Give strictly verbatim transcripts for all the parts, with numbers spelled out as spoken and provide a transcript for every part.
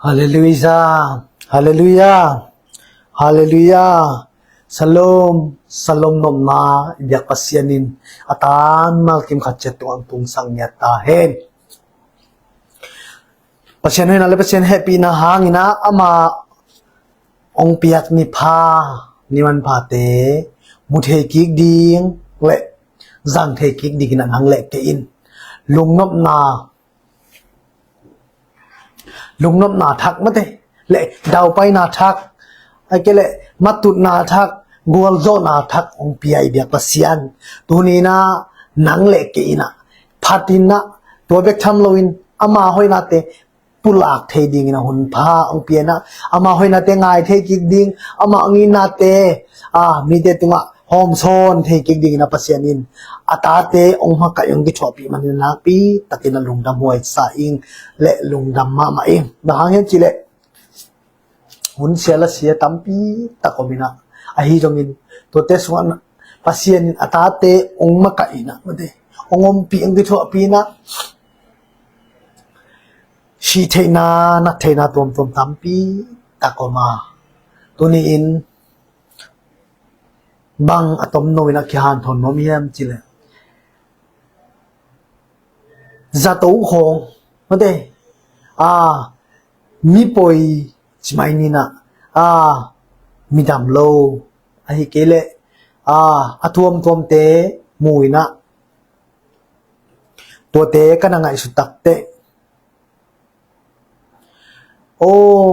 Halleluiah. Halleluiah. Halleluiah. Shalom. Shalom nopna i biak Pasian in a tan mal kim khat ciat tungah hong tungsak ngiat ta hen. Pasian hoihna le Pasian hehpihna hangin ah ama hong piak ni pha, ni manphate mu thei kik ding le zang thei kik dingin ah nang le kei in lungnopna, lungnopna thak mate, le daupaina thak, a ke le matutna thak, gualzawhna thak hong pia i biak Pasian. Tuni in ah nang le kei in ah phatin ah tua bek tham loin ama hoihnate pulak thei dingin a hun pha hong pia in ah, ama hoihnate ngai thei kik ding, ama hong itnate a mite tungah hawmsawn thei kik dingin a Pasian in a tate hong makaih hong kithuahpih manin nakpi takin a lungdam huai sa ing le lungdam mahmah ing. Bang hang hiam cih leh hun sia la sia tampi tak om in ah, ahi zongin tuate sungah Pasian in a tate hong makaih in ah, mate, hong ompih hong kithuahpih in ah, sih theihna, nat theihna tuamtuam tampi tak om a, tuni in bang a tomno in a kihanthawn nuam hiam cih leh zato khawng, mate, a mipoi ci mai ni in ah, a midam lo, ahi kei leh a a tuamtuamte mu in ah, tuate ka na ngaihsut takteh, aw,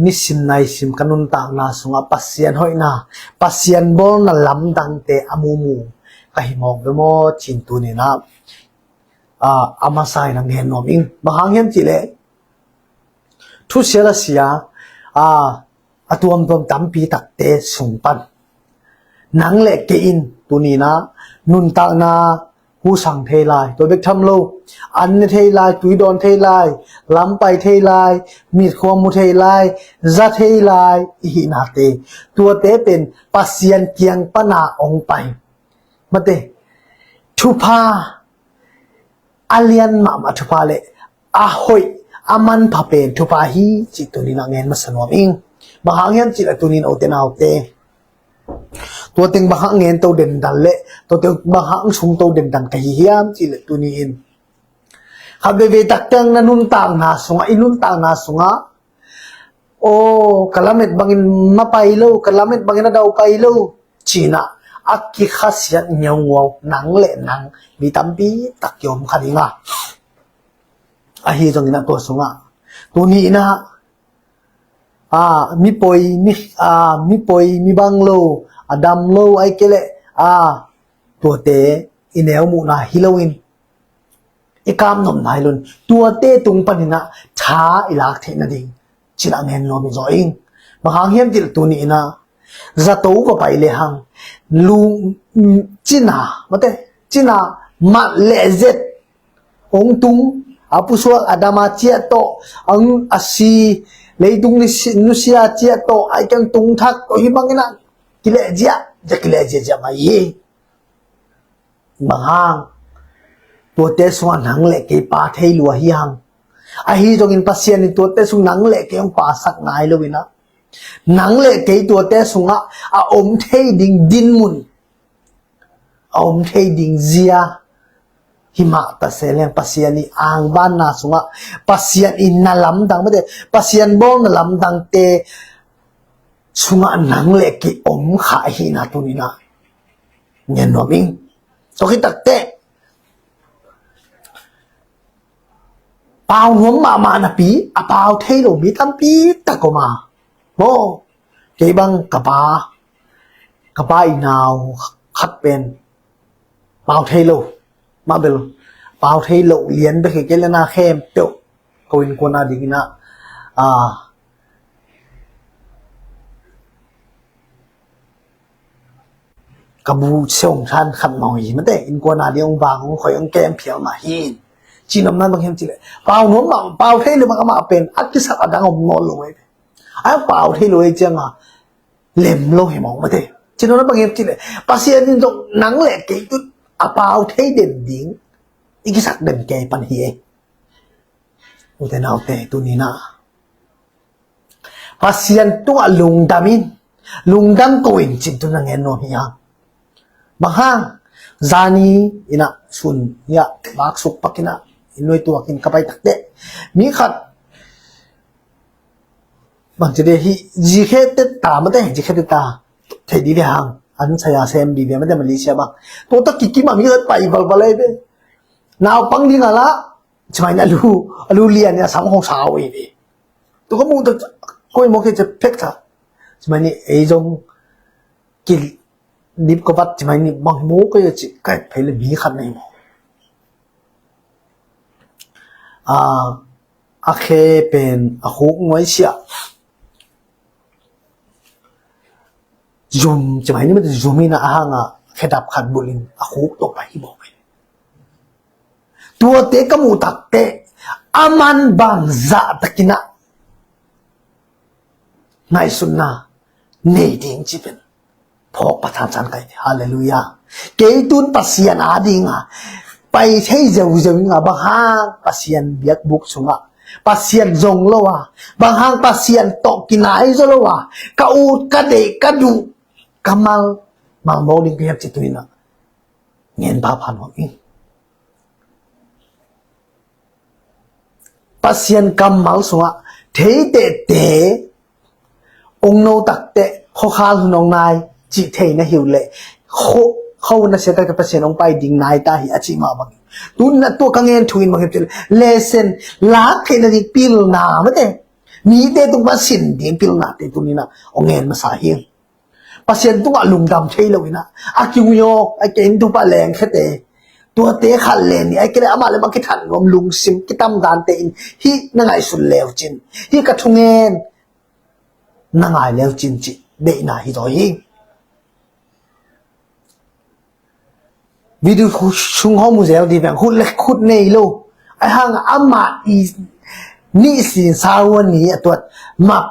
nisim naisim ka nuntakna sungah Pasian hoihna, Pasian bawlna lamdangte a mumu ka hi mawk ve maw ci-in tuni in ah, a, a masa in a ngen nuam ing. Bang hang hiam cih leh thusia la sia a a tuamtuam tampi takte sung pan nang le kei in tuni in ah nuntakna husang thei lai, tua bek tham lo, an ne thei lai, tui dawn thei lai, lam pai thei lai, mitkhua mu thei lai, za thei lai i hihnate, tuate pen Pasian kiang pana hong pai, mate, thupha, a lian mahmah thupha le a hoih, a manpha pen thupha hi cih tuni in a ngen masa nuam ing. Bang hang hiam cih leh tuni in, ute naute, tua teng bang hang ngen to dendan le tua teng bang hang sung to dendan ka hi hiam cih leh tuni in khat veivei tak teng na nuntakna sungah, i nuntakna sungah, aw, ka lamet bangin ma pai lo, ka lamet bangin a dau pai lo ci-in ah a kikhasiat ngeungeu nang le nang mi tampi tak kiom kha ding a, ahi zongin ah tua sungah tuni in ah, a mipoi, mi, a mipoi, mi bang lo, a dam lo, ahi kei leh a tuate i neu muhna hi loin i kamnopna hi loin tuate tung panin ah tha i lak theih nading ci-in a ngen nuam zaw ing. Bang hang hiam cih leh tuni in ah zato va pai lehang lung, cina, mate, cina mat leh zet hong tung, a pusuak a dam a ciah tawh, a, a si, leitung nusia ciah tawh, a i keng tung thak tawh hi bangin ah kileh ziahziah, kileh ziahziah mai hi. Bang hang, tuate sungah nang le kei pa thei lua hi hang. Ahi zongin Pasian in tuate sung nang le kei hong pasak nai loin ah, nang le kei tuate sungah a om thei ding dinmun, a om thei ding zia hi mah ta se leng, Pasian i angvanna sungah, Pasian i na lamdang, mate, Pasian bawlna lamdangte sungah nang le kei om kha ahihna tuni in ah ngen nuam ing. Tua khit takteh pau nuam mahmah napi a pau thei lo mi tampi tak om a, maw, kei bang ka pa, ka pa i nau khat pen pau thei lo, mah bel pau thei lo lian bek hi kei leh na khempeuh ko innkuan a dingin ah, a, ka bu siang than khat mah hi, mate, innkuan a ding hong vak hong khoi hong kem phial mah hi. Cihnopna bang hiam cih leh pau nuam mah, pau thei lo mah, amah pen a kisap a dang om nawn lo hi. A pau thei lo hi ciang a lem lo hi mawk, mate. Cihnopna bang hiam cih leh Pasian in zong nang le kei tun a pau thei den ding i kisak den kei pan hi. Ute naute, tuni in ah Pasian tungah lungdam in, lungdam ko in cih tu na ngen nuam hi hang. Bang hang, zani in ah sun hi ah, vaksuk pak in ah, inn nuai tuak in ka pai tak teh, mi khat bang ci de hi, zikhe teta mate, zikhe teta thei di ve hang, an saya sem di ve mate, Malaysia bang. Tua tak kikim a mi khat pai valval ai ve. Naupang ding a lah, ci mai ni a lu, a lu lian in a sam hong sau ai ve. Tua ka muh tak, koi mawk hi ci phek ta. Ci mai ni ei zong kidip ka vat, ci mai ni bang mawk ka hi ci, ka et phei le mi khat na hi maw. A, a khe pen a khuk nuai siah. Zum, ci mai ni mate, zum in ah a hang a khedap khat bulh in a khuk tawh pai hi bawk hi. Tuate ka muh tak teh, a man bang zah tak in ah ngaihsutna nei ding ci pen phawk Pathian san kai. Halleluiah. Kei tun Pasian a ding a pai thei zeuzeu ing a, bang hang Pasian biakbuk sungah Pasian zong lo a, bang hang Pasian tawh kinai zaw lo a, ka ut, ka deih, ka duh, ka mal, mal mawk ding ka hiam ci tu in ah ngen phapha nuam ing. Pasian kammal sungah theitehte ong no tak teh khuakhal hun ong nai cih thei na hi uh leh, khuahun a sia tak teh Pasian ong pai ding nai ta hi a cih mah bangin. Tu in ah tua ka ngen thu in bang hiam cih leh, lesson lak theihna ding pilna mate, mite tung pan sin ding pilnate tu in ah ong ngen masa hi. Pasian tungah lungdam thei lo in ah, a kiwi aw, a kei in thupha leng khete, tuate khat le nih, a kei le amah le amah kithat nuam, lungsim kitam dante in hih na ngaihsun leu cin, hih ka thungen na ngai leu cin cih deihna hi zaw hi. Video sung hong mu zel di veng, khut le khut nei lo. A hang amah i nih sin sa ua ni a tuat mah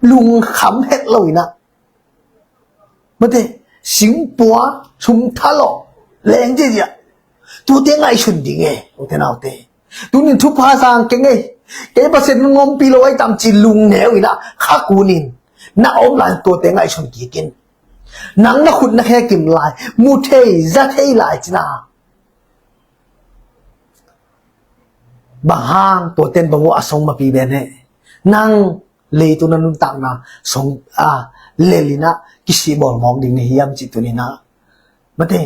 lungkham het lo in ah. Mate, singpua, sum thalawh, leng ziazia. Tuate ngaihsun ding e, ute naute. Tunin thupha sang keng e. Kei Pasian na ngawmpi lo ai tam ci lungneu in ah, kha kunin. Na om lai tuate ngaihsun kik in. Nang na khut na khe kim lai, mu thei, za thei lai cina. Bang hang tuaten bang uh a song mapi ben he. Nang leitung na nuntakna song a lel in ah kisih bawl mawk ding na hiam cih tu in ah. Mate,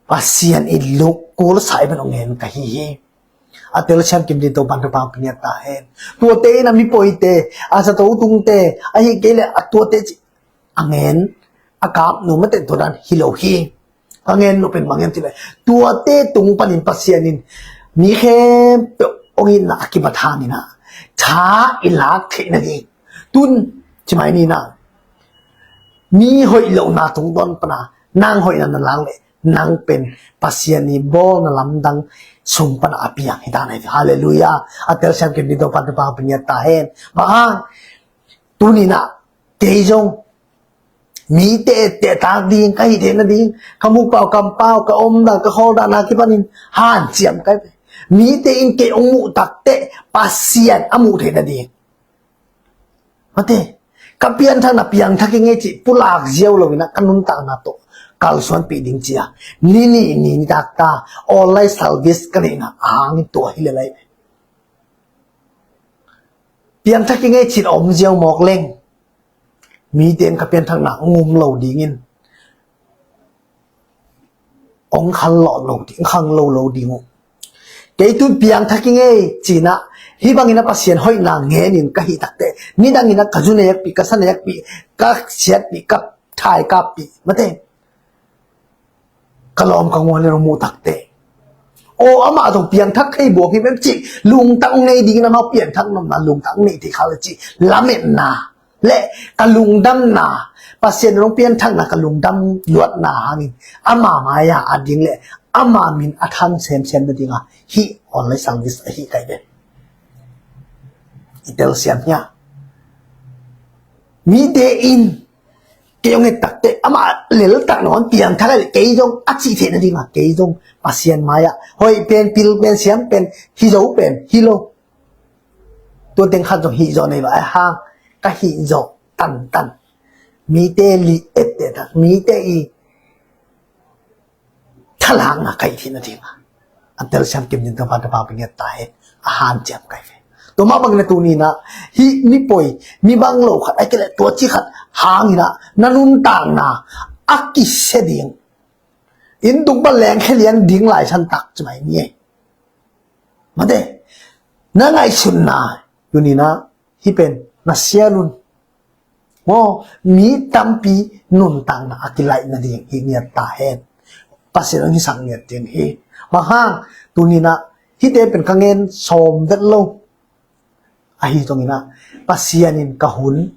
Pasian i luk kul sa i ban ong ngen ka hi hi. A telsiam kim ding Topan thupha pia ta hen. Tuate in a mipawite, a zato tungte, a hi kei le a tuate ci a ngen a kap nu mate tua dan hi lo hi. Ka ngen nu pen bang hiam cih leh, tuate tung panin Pasian in mi khempeuh ong itna a kibat hang in ah tha i lak theihna ding. Tun ci mai ni in ah, mi hoih lohna tungtawn pan a nang hoihna na lak leh, nang pen Pasian i bawlna lamdang sung pan a piang hi ta na hi. Halleluiah. A telsiam kim ding Topan thupha pia ta hen. Bang hang, tunin ah kei zong mite etteh tak ding, ka hih theihna ding, ka mukpau kampau, ka omdan, ka khawldan a kipanin hanciam kai. Mite in kei ong muh tak teh Pasian a muh theihna ding. Mate, ka pianthakna piangthak ing ei cih pulak ziau lo in ah ka nuntakna tawh kalsuanpih ding ci a, ni nih ni nitak ta online service ka neihna a hangin tua hi le lai. Piangthak ing ei cih om ziau mawk leng, mite in ka pianthakna ong um lo dingin ong khang lo lo ding, khang lo lo ding uh. Kei tun piangthak ing ei cih in ah, hih bangin a Pasian hoihna ngenin ka hih tak teh, nidangin a ka zu nekpih, ka sa nekpih, ka siatpih, ka thaikapih mate, ka lawm ka nguan le ong muh tak teh, aw, amah zong piangthak thei buak hi mem cih lungtang nei dingin amah piangthak nopna lungtang nei thei kha le cih lametna le ka lungdamna, Pasian in ong pianthakna ka lungdam luatna hangin ama mai-ah a ding le ama min a thang semsem na ding a hih online service ahi kai ve. I telsiam hi a, mite in kei ong et tak teh amah leltak na ong piangthak a le kei zong a cih theihna ding a, kei zong Pasian mai-ah hoih pen, pil pen, siam pen, hi zo pen hi lo. Tua teng khat zong hih zaw nei lo a hang. ka hih zawh tantan, mite lih etteh tak, mite i thalakna ka hih theihna dingah a telsiam kim ding Topa, Topa bang ngiat ta hen. A hanciam ka hi ve. Tua mah bangin a tuni-in ah hih mipoi, mi bang lo khat, a kei leh tua ci khat hangin ah na nuntakna a kisia ding, inn tung pan lengkhia lian ding laisan tak ci mai ni ei. Mate, na ngaihsutna tuni-in ah hih pen na sial un. Maw, mi tampi nuntakna a kilaih nading hi ngiat ta hen. Pasian hong hisak ngiat ding hi. Bang hang, tuni-in ah hihte pen ka ngen sawm vet lo. Ahi zongin ah Pasian in ka hun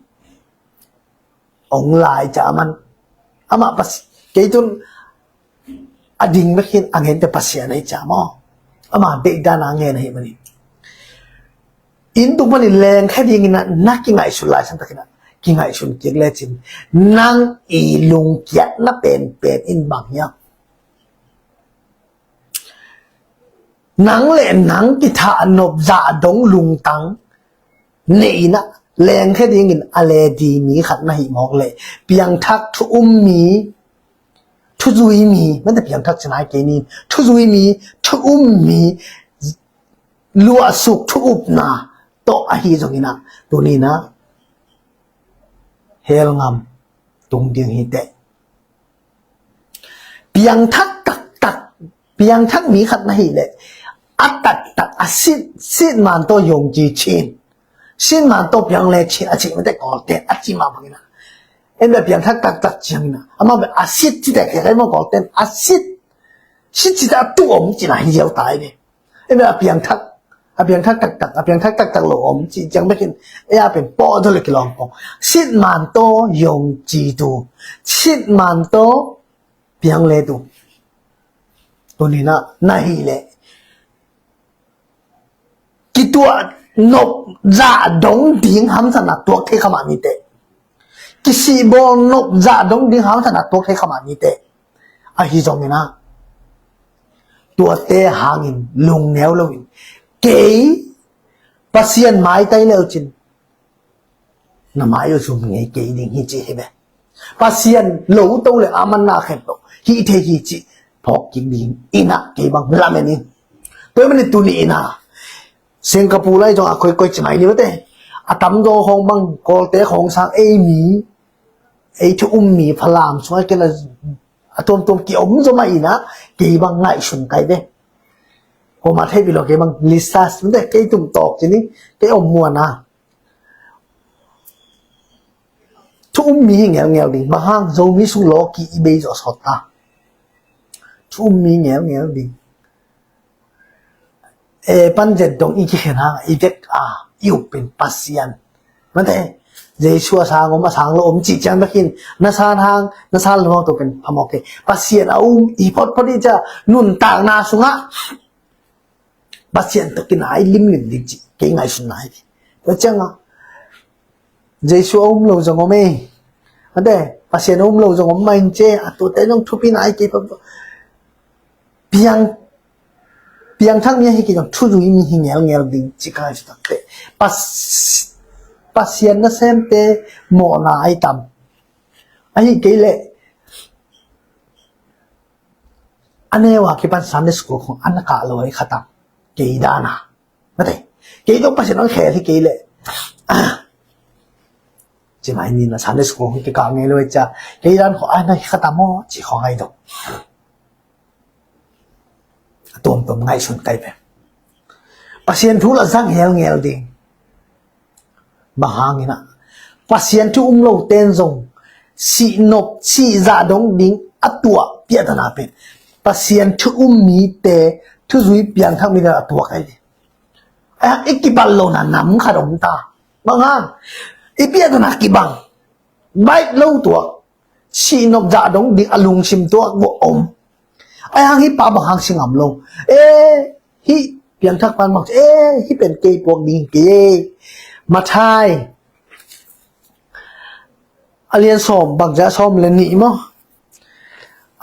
hong lai ciang, amah, amah Pasi-, kei tun a ding bek hi-in a ngente Pasian ahi ciang maw, ama deihdan a ngen ahih manin, inn tung panin lengkhia dingin ah na kingaihsun laisan takin ah kingaihsun kik lecin, nang i lungkiatna penpen in bang hiam? Nang le nang kithahnop zah dong lungtang nei-in ah lengkhia dingin a le di mi khat na hih mawk leh, piangthak thu um mi, thuzui mi, mate, piangthak ci nai kei ni, thuzui mi, thu um mi, luahsuk thu upna tawh ahi zongin ah tuni-in ah hell gam tung ding hi teh. Piangthak taktak, piangthak mi khat na hih leh, a taktak a sit, sit man tawh yong ci cin, sit man tawh piang le cin a cih mate, Kawlten a cih mah bangin ah, en beh piangthak taktak ciangin ah, amah beh a sit ci teh, kei kai mah Kawlten a sit, sit ci teh a tu om cihna hi ziau ta ei ve. Ei beh a piangthak, a piangthak taktak, a piangthak taktak lo om cih ciang bekin, ei a pen pawh a daw le kilawm pong. Sit man tawh yong ci tu, sit man tawh piang le tu. Tuni-in ah na hih leh, kituah nop zah dong ding hamsatna tuak thei kha mah ni teh. Kisihbawl nop zah dong ding hamsatna tuak thei kha mah ni teh. Ahi zongin ah tuate hangin lungneu loin, kei Pasian maitai le uh cin na mai uh zum ngei kei ding hi ci hi ve. Pasian lo to le a manna khen lo hi thei hi cih phawk kik dingin ah kei bang lamen in. Tua ahih manin tuni-in ah Singapore lai zong a koikoi ci mai ni mate, a tamzaw khawng bang Kawlte khawng sang ei mi, ei thu um mi Falam sungah kei la a tuamtuam ki om zaw mah in ah kei bang ngaihsun kai ve. Kua mah thei pi lo, kei bang lista mate, kei tum tawk ci ni, kei om muan a. Thu um mi hi ngelngel ding. Bang hang, Zomi sung lawki i bei zawh sawt ta. Thu um mi ngelngel ding. E, pan zet dong i kikhen hang i vek a, i up pen Pasian. Mate, Jesu a sang om, a sang lo om cih ciang bek hi-in, na san hang, na san lo hang tua pen phamawh kei. Pasian a um i photphot i ciang nuntakna sungah Pasian tawh kinai limlim ding cih kei ngaihsutna hi. Tua ciangah Jesu a um lo zong om ei. Ate, Pasian a um lo zong om mah in ci, a tuate zong thupi nai kei pah. Piang, piangthak mi ahi kei zong thuzui mi hi ngelngel ding cih ka ngaihsut tak teh. Pas-, Pasian nasemte mawhna ahi tam. Ahi kei leh a neu a kipan Sunday school khong a na kah lo ahi kha tam. Kei dan a. Mate. Kei zong Pasian hong khel hi kei leh. Ah. Ci mai ni na Sunday school khong kikah ngei lo ahi cia. Kei dan khong a na hi kha tam aw, ci khong ahi dong. A tuamtuam ngaihsun kai pen. Pasian thu la zang ngelngel ding. Bang hangin ah Pasian thu um lo ten zong sihnop, sihzah dong ding a tuah piahtana pen Pasian thu um mite, thuzui piangthak mite a tuak ahi ve. Ahi hang i kibal lohna nam khat om ta. Bang hang, i piahtana kibang, baih lo tuak, sihnop zah dong ding a lungsim tuak bawh om. Ahi hang hih pa bang hang si ngam lo. Eh, hih piangthak pan bang, eh, hih pen kei puak ding kei. Mathai a lian sawm, bang zia sawm le nih maw?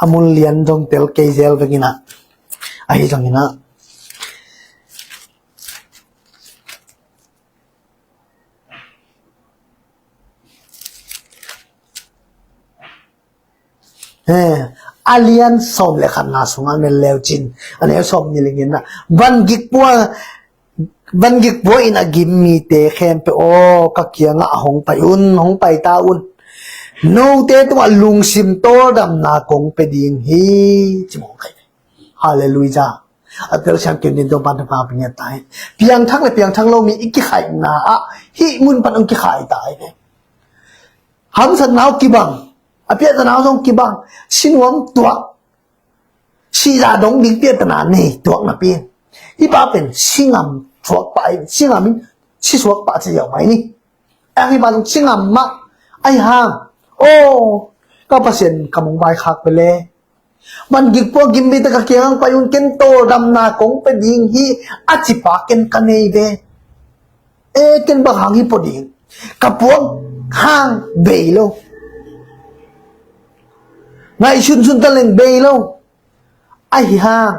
A mun lian dong tel kei zel vek in ah. Ahi zongin ah. Eh, a lian sawm le khatna sungah en leu cin, a neu sawm ni le ngenna, van gik pua, van gik pua in a gim mite khempeuh aw, ka kiangah hong pai un, hong pai ta un. Note tungah lungsim tawldamna kong pia ding hi, ci mawk hi. Halleluijah. A telsiam kim din Topa thupha pia ngiat ta hi. Piangthak le piangthak lo mi i kikhaihna ah hih mun pan hong kikhai ta hi ve. Hamsatna uh kibang, a piahtana uh zong kibang, sinuam tuak, sihzah dong ding piahtana nei tuak napi in, hih pa pen singam suak pah hi, singam in sisuak pah ci ziau mai ni. A hih pa zong singam mah, ahi hang, aw, ka Pasian, ka mong vaikhak pele. Van gik pua gim mite ka kiangah pai un, ken tawldamna kong pia ding hi, a ci pa ken ka nei ve. E, ken bang hang hi pua ding? Ka puak hang bei lo. Ngaihsunsun ta leng bei lo. Ahi hang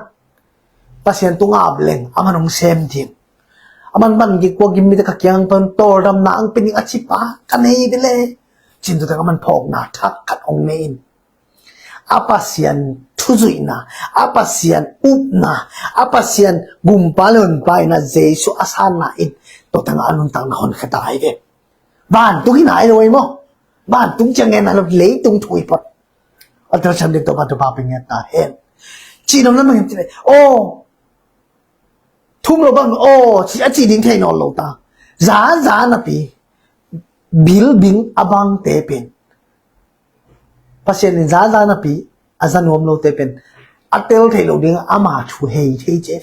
Pasian tungah ap leng, aman hong sem ding. Aman van gik pua gim mite ka kiangah pai un, tawldamna hong pia ding a ci pa ka nei ve le. Cin tu teng aman phawkna thak khat hong nei in, a Pasian thuzuihna, a Pasian upna, a Pasian gumpa le honpa in, a Jesu a sanna in, tua tengah a nuntakna honkhia ta hi ve. Vantung hi nai lo ei maw? Vantung ciang ngen nai lo, leitung thu hi phot. A telsiam din Topa thupha pia ngiat ta hen. Cih nop na mang hen ci le, aw, thum lo bang, aw, ci, a ci ding thei nawn lo ta. Za, za napi, bilbing a bangte pen, Pasian in za, za napi a za nuam lote pen a tel thei lo ding, ama thu hei thei ci.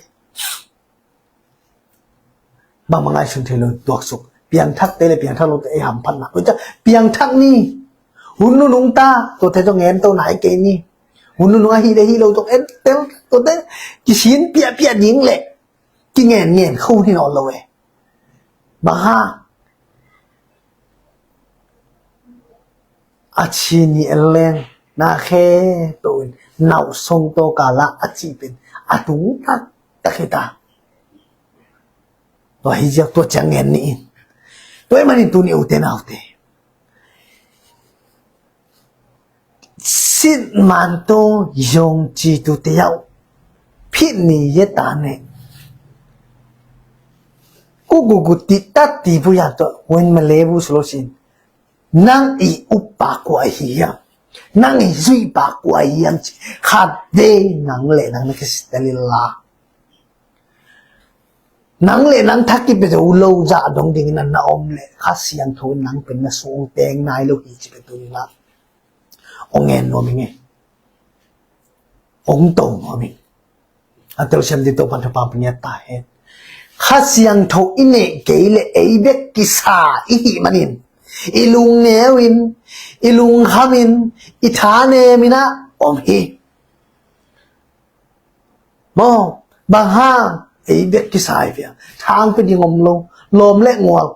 Bangmah ngaihsun thei lo, tuaksuk. Piangthakte le piangthak lote ei hamphatna, tua ciang piangthak ni. Hun nunung ta, tuate zong ngen to nai kei ni. Hun nunung ahi le hi lo zong en tel, tuate kisin piahpiah ding le kingen ngen kho hi nawn lo e. Bang hang? A ci ni en leng, na khe to in, nau song to kala a ci pen a tung taktak hi ta. Tua hi ziau, tua ciang ngen ni in. Tua ahih manin tuni ute naute, sit man to yong ci tu te yau, phit ni ye ta ne. Ku gu gu ti ta ti bu ya to, wen ma le bu solo sin. Nang i uppa kua hi hiam? Nang i zuihpa kua hi hiam ci? Khat vei nang le nang na kisitel inla, nang le nang thak kipia zo lo zah dong dingin a na om le Kha Siangtho in nang pen na sung teng nai lo hi ci pen tuni-in ah hong ngen nuam ing e. Hong to nuam ing. A telsiam din Topa thupha pia ngiat ta hen. Kha Siangtho i neih kei le ei bek kisa i hih manin, i lungneu in, i lungkham in, i thanem in ah om hi. Maw, bang hang? Ei bek kisa hi ve. Thang pia ding om lo, lawm le ngual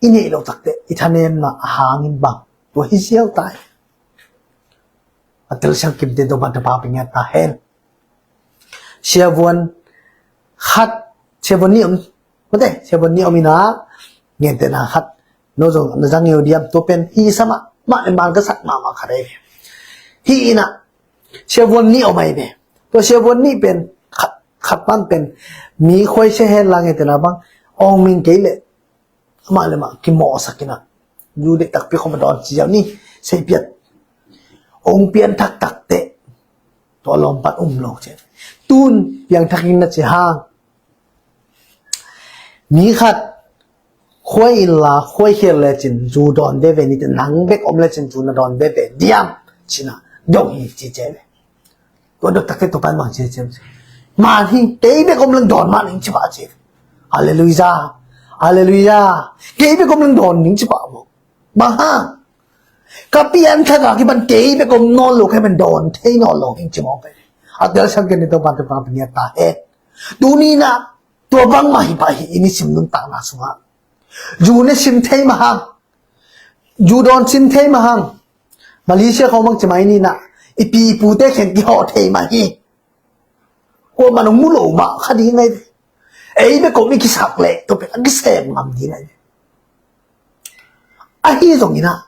i neih loh takteh i thanemna a hangin bang, tua hi ziau ta hi. A telsiam kim din Topa thupha pia ngiat ta hen. Siavuan khat, siavuan nih om, mate, siavuan nih om in ah, gentehna khat, no zong na zang ngeu diam, tua pen hi sa mahmah, man ka sak mahmah khat ahi ve. Hih in ah siavuan nih om ahi ve. Tua siavuan nih pen khat, khat pan pen mi khuaisia hen la, gentehna bang, ong ming kei le amah le amah kimawhsak in ah, zu deih takpi khawng a dawn ci ziau ni, seipiat. Ong pianthak takteh tua lawm pan um lo ci. Tun piangthak in na ci hang, mi khat khuai inla khuai khial lecin zu dawn veve ni teh, nang bek om lecin zu na dawn veve diam ci-in ah dong hi ci ci ve. Tua dot takteh Topa in bang ci hiam cih leh, man hi, kei bek om leng dawn mah ning ci pah ci. Halleluijah. Halleluijah. Kei bek om leng dawn ning ci pah maw. Bang hang? Ka pianthak a kipan kei bek om nawn lo, kei pen dawn thei nawn lo ning ci maw kei. A telsiam kim din Topa thupha pia ngiat ta hen. Tuni-in ah tua bangmah hi pah hi, i nisim nuntakna sungah. Zu ne sim thei mah hang. Zu dawn sim thei mah hang. Malaysia khawng bang ci mai ni-in ah, i pi i pute khen kihawh thei mah hi. Kuamah nong mu lo mah kha ding ahi ve. Ei bek om i kisak leh tua pen a kisem ngam ding ahi ve. Ahi zongin ah,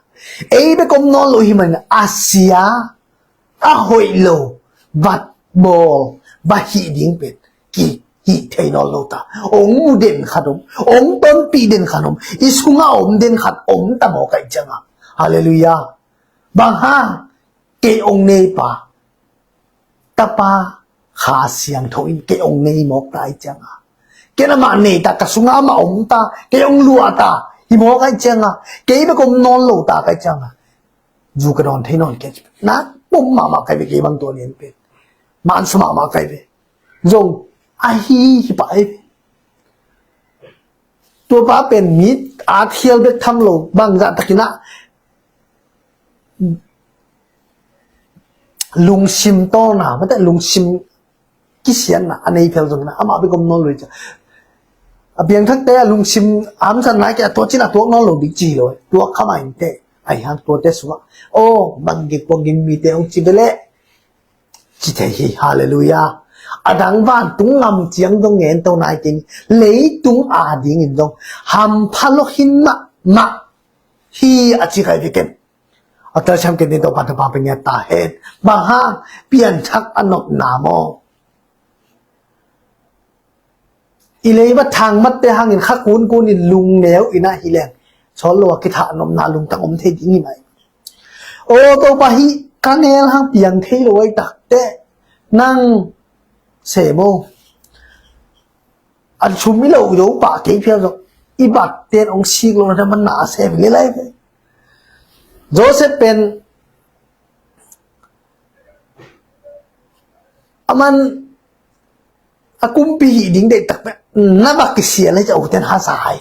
ei bek om nawn lo hi manin ah, a sia, a hoih lo, vat bawl, va hih ding pen kihih thei nawn lo ta. Ong mu den khat om, ong tonpih den khat om, i sungah om den khat om ta mawk ahih ciangah. Halleluiah. Bang hang, kei ong neipa, Tapa, Kha Siangtho in kei ong nei mawk ta ahih ciangah. Kei na mah nei ta, ka sungah mah om ta, kei ong luah ta, hi mawk ahih ciangah. Kei bek om nawn lo ta ahih ciangah. Zu ka dawn thei nawn kei. Na pom mahmah kai ve kei bang tua lian pen. Mansa mahmah kai ve. Zong ahi hi pah ei ve. Tua pa pen mi a thial bek tham lo bangzah takin ah lungsim tawlna, mate lungsim kisiatna a nei phel zongin ah amah bek om nawn lo hi cia. A piangthakte a lungsim a hamsatna kei a tua cin a tuak nawn lo ding ci hi lo. Tuak kha mah inteh. Ahi hang tuate sungah, aw, bang gik bang gik mite hong ci bele ci thei hi. Halleluiah. A dang vantung ngam ciang dong ngen to nai keng, leitung a dingin dong hampha lo khin mahmah hi a ci khai ve ken. A telsiam ken din to pan to pa pe ngiat ta hen. Bang hang, pianthak a nopna maw? I leiba thangmatte hangin kha kunkun in lungneu in ah hi leng, sawl lo a kithah nopna lungtang om thei ding hi mai. Aw Topa, hih ka nel hang piang thei lo ai takte nang sem o. An sum i lo i lo pah kei phial zong i bat ten ong sik lo na man na a sem le lai ve. Joseph pen aman a kumpi hih ding deih tak pen na va kisial le ca u ten haza hai.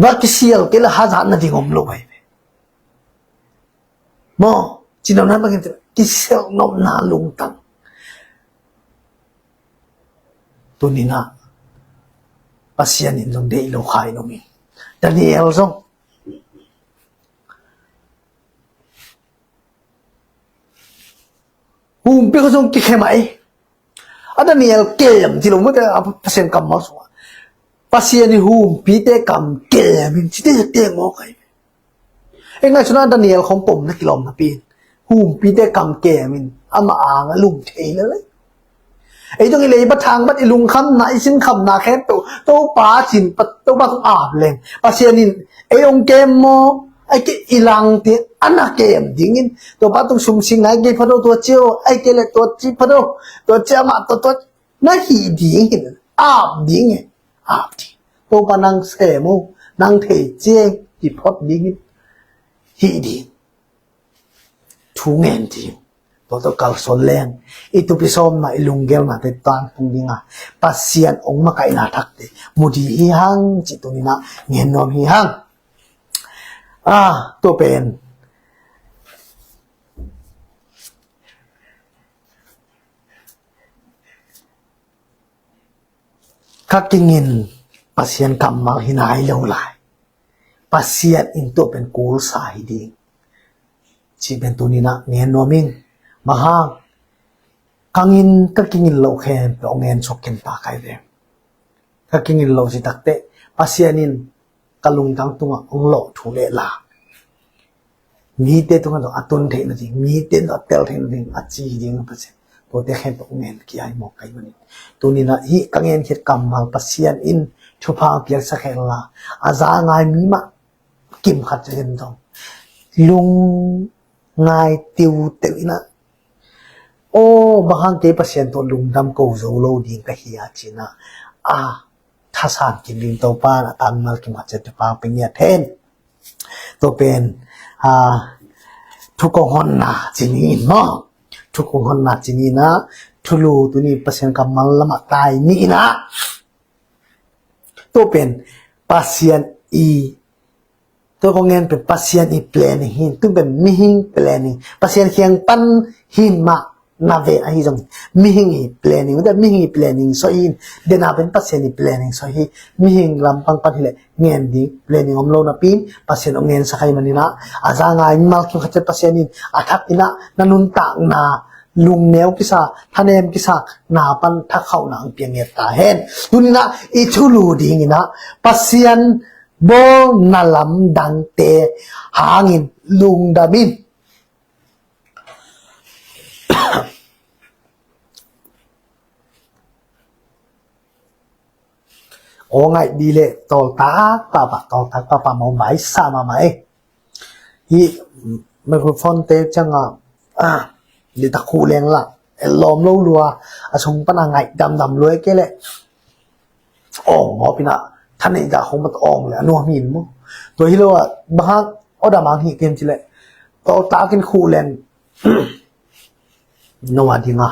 Va kisial kei la haza na ding om lo hai. Maw, ci nopna bangin kisial nopna lungtang. Tuninah Pasian in zong deih lo khai lo mi. Daniel zong humpi ko zong kikhem ai. A Daniel kem ti lo mute a Pasian kammal sungah Pasian i humpite kam kem in cite teng maw kai. Ei ngaihsun a Daniel khong pom na kilawm napi in humpite kam kem in ama ang a lum thei lel. Ei dong i leiba thangbat i lungkhamna i sinkhamna khempeuh Topa cin Topa kong ap leng Pasian in ei ong kem maw? Ai ke i lang ti ana kem dingin Topa tung sum sing nai ke phado tua cio ai ke le tua ci phado tua ci ama tua tua na hi dingin ap dingin ap ding. Topa nang sem o nang thei cieng i phot dingin hi ding. Thu ngen ding. Tua tawh kalsuan leng i tupi sawmna i lunggelnate tangtung dinga Pasian ong makaihna thakte mu ding hi hang ci tuninah ngen nuam hi hang. Ah, tua pen ka kingin Pasian kammal hi nai lo lai. Pasian in tua pen kulsa hi ding. Ci pen tuninah ngen nuam ing. Mahang kangin ka kingin loh khen pe ong ngen suak kin ta kai ve. Ka kingin loh si takte Pasian in ka lungtang tungah ong loh thu le la. Mite tungah dong a tun theih nading, mite dong a tel theih nading a ci ding Pasian. Tuate khen pe ong ngen kiai mawk kai manin. Tuninah hih ka ngen khiat kammal Pasian in thupha piaksak hen la a za ngai mi mah kim khat cia hen zong lung ngai tiuteu inah aw bang hang kei Pasian tawh lungdam ko zo lo ding ka hi a cinah a thasan kim ding Topa na tanmal kim khat cia thupha pe ngiat hen. Tua pen a thukong honna cini in maw? Thukong honna cini inah thulu tuni Pasian kammal lamah tai ni inah Tua pen Pasian i tua kong ngen pen Pasian i planning hi. Tun pen mihing planning Pasian khiang pan hin mah na ve ahi zong mihing i planning ute mihing i planning soi hin dena pen Pasian i planning soi hi. Mihing lampang pan hileh ngen ding planning om lo napi in Pasian ong ngen sak ahi maninah a za ngai mimal kim khat ciat Pasian in a thak inah na nuntakna lungneu kisa thanem kisa na pan thak khauhna ang piang ngiat ta hen. Tuninah i thulu dinginah Pasian bawlna lamdangte hangin lungdam in. Aw ngaih di le tawltak papa, tawltak papa mawng vai sa mahmah e. Hih microphone te ciangah a, litak khuh leng lah, lawm lo lua, a sung pana ngaih damdam lua e ke le. Awng mawpina thaneih dah khong mat awng le a nuam hin mu. Tua hi lo ah, bang hang aw dam ang hi kem ci le. Tawltakin khuh leng, no a dinga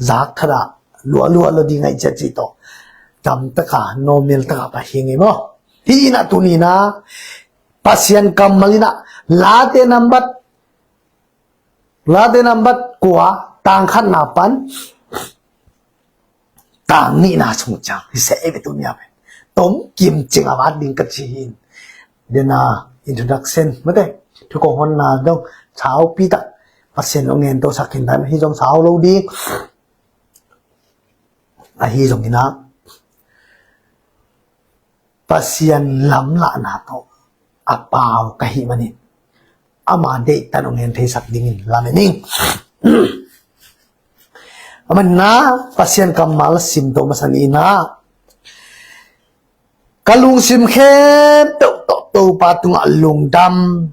zak thada lualua lo ding ahi ciat ci tawh, dam taka normal taka pa hi ngei maw? Hi inah tunina Pasian kammal inah Late nambat, Late nambat kua, tang khatna pan tang nihna sung ciang hi se ei ve tunia ve. Tom kim cing a vat ding ka ci hin. Dena introduction mate, thu kong honna dong saupi tak Pasian lo ngen to sak hin dan hi zong sau lo ding. Ahi zong ina Pasian lamlahna tawh a pau ka hih manin ama deihtan hong en theisak dingin lamen ing. Amanna Pasian kammal sim to masa ni ina, ka lungsim khempeuh tawh Topa tungah lungdam.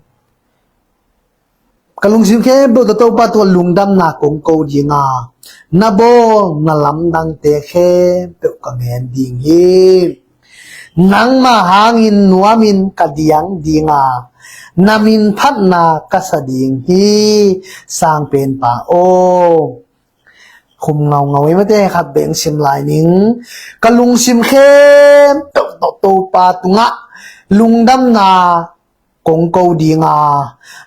Ka lungsim khempeuh tawh Topa tungah lungdamna kong ko dinga, na bawl na lamdangte khempeuh ka ngen ding hi. Nangma hangin nuamin ka diang dinga, na min phatna ka sa ding hi. Sangpenpa aw. Khum ngaungau i mate khat beng sim lai ning. Ka lungsim khempeuh tawh Topa tungah lungdamna kong ko dinga,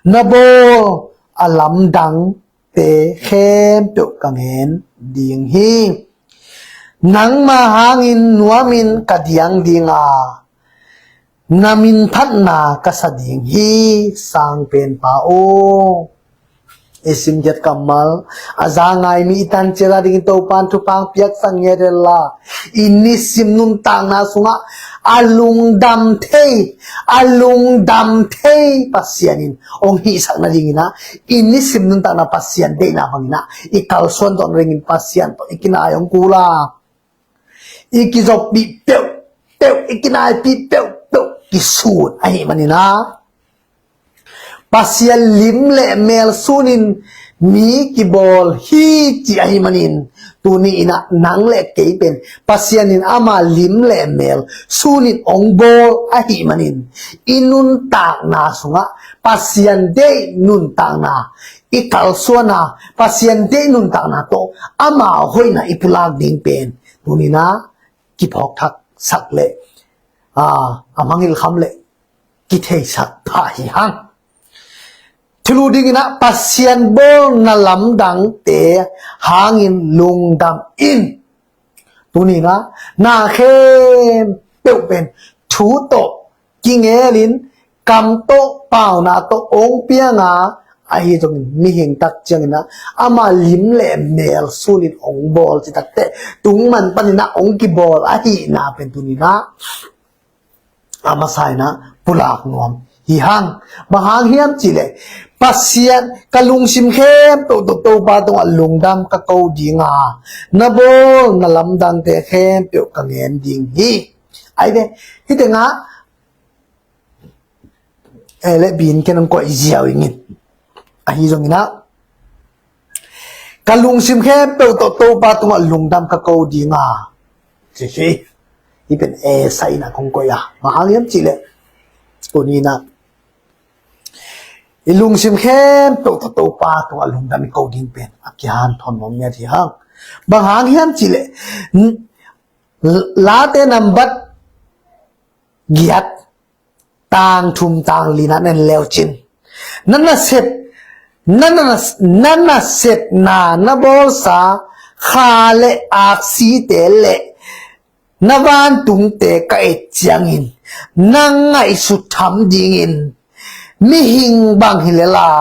na bawl a lamdangte khempeuh ka ngen ding hi. Nangma hangin nuamin ka diang dinga, na min phatna ka sa ding hi. Sangpenpa aw. I simkhiat kammal a za ngai mi i tanciat a dingin Topan thupha piaksak ngiat hen la, i nisim nuntakna sungah a lungdam thei, a lungdam thei Pasian in hong hihsak nadingin ah, i nisim nuntakna Pasian deihna bangin ah i kalsuan tawh ringin Pasian tawh i kinai hong kul a, i kizoppih peuhpeuh, i kinaipih peuhpeuh kisut ahih manin ah, Pasian lim le mel sunin mi kibawl hi ci ahih manin, tuni in ah nang le kei pen Pasian in ama lim le mel sunin hong bawl ahih manin, i nuntakna sungah Pasian deih nuntakna i kalsuan a, Pasian deih nuntakna tawh ama hoihna i pulak ding pen tuni in ah kiphawk thaksak le, a, a mangngilh kham le kitheisak pha hi hang. Thulu dingin ah Pasian bawlna lamdangte hangin lungdam in. Tuni in ah na khempeuh pen thu tawh kingelin, kam tawh, pauna tawh hong piang a, ahi zongin mihing tak ciangin ah ama lim le mel sunin hong bawl ci takteh, tung man panin ah hong kibawl ahihna pen tuni in ah a masa in ah pulak nuam hi hang. Bang hang hiam cih leh, Pasian, ka lungsim khempeuh tawh Topa tungah lungdam ka ko ding a, na bawl na lamdangte khempeuh ka ngen ding hi. Ai ve, hih tengah eh, le bin ken hong koih ziau ing in. Ahi zongin ah, ka lungsim khempeuh tawh Topa tungah lungdam ka ko ding a, ci hi. Hih pen eh sa in ah kong koih a, bang hang hiam cih leh, tuni in ah i lungsim khempeuh tawh Topa tungah lungdam i ko ding pen a kihanthawn nuam ngiat hi hang. Bang hang hiam cih leh, n-, Late nambat giat, tang thum tang li na en leu cin, na nasep, na, na, na nasepna na bawlsa kha le aksite le na vantungte ka et ciangin, na ngaihsut tham dingin, mihing bang hi lel a,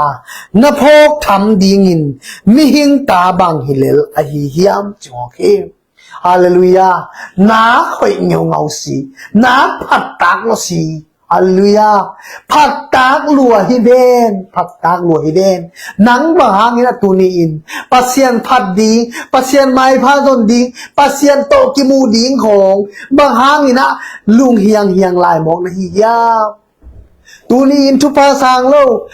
na phawk tham dingin, mihing ta bang hi lel ahi hiam ci mawk hi. Halleluiah. Na hoih ngeungau si, na phattak lo si, Halleluiah. Phattak lua hi ven, phattak lua hi ven. Nang bang hangin a tuni-in Pasian phat ding, Pasian maipha zon ding, Pasian tawh kimu ding khawng bang hangin a lunghianghiang lai mawk na hi hiam? Tuni-in thupha sang lo,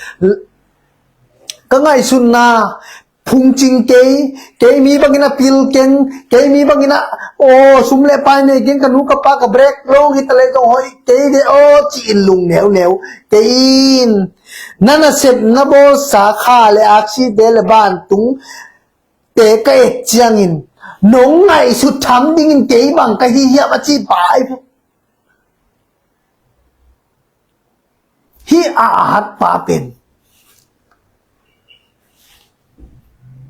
ka ngaihsutna phungcing kei, kei mi bangin a pil keng, kei mi bangin a, aw, sum le pai nei keng, ka nu ka pa ka brek lo hi ta le zong hoih kei ve aw, ci-in lung neuneu kei in. Na nasepna bawlsa kha le aksi te le vantung te ka et ciangin nong ngaihsut tham dingin kei bang ka hi hiam a ci pa hi. Hih a, a hat pa pen